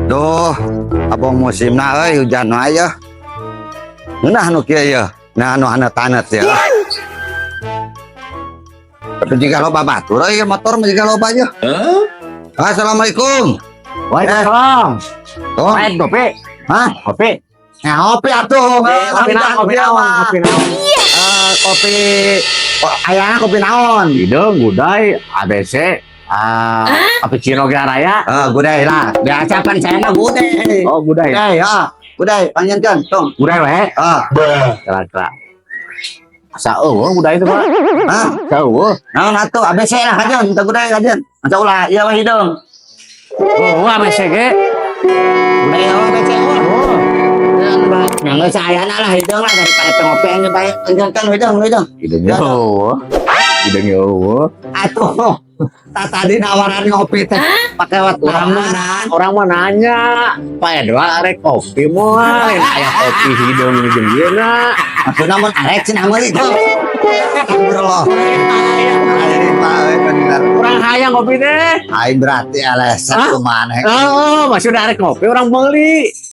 Duh, abong musimna euy, hujan wae ya. Ngeunah nu kieu ya. Nah, anu haneut-haneut ya. Tapi jiga loba batur euy, motor mah jiga loba ya. Assalamualaikum. Waalaikumsalam. Oh, Baik, kopi. Hah? Kopi. Nah, kopi atuh. Kopi naon, kopi naon, kopi naon? Eh, kopi, oh, ayana kopi naon? Hideung, gudai, ABC, ah, cappuccino ge araya. Eh, gudai lah. Biasa pan saya mah gudai. Oh, gudai. Gudai, ya. Gudai, panjenengan, tong. Gudai we. Ah, Kira-kira. Asa euweuh gudai itu, Pak? Hah? Asa euweuh. Naon atuh ABC lah kajen, teu gudai kajen. Asa ulah ieu we hideung. Oh, ABC ge. Gudai oh ABC oh. Oh, Nah, geus ayana lah hideung lah daripada teu ngopi nya bae. Panjenengan hideung, hideung. Hideung ge euweuh. Hideung ge euweuh. Atuh. Tak tadi nawaran ngopi teh pakai wat Orang mah nanya, Pak Edwa arek kopi moal, lain aya kopi hideung jeung ieu na. Maksudna mun arek cenah meuli tuh. Astagfirullah. Aing mah euy bener. Urang hayang kopi teh. Aing berarti eleh Hah? satu maneh. Oh, masih udah arek kopi urang beli.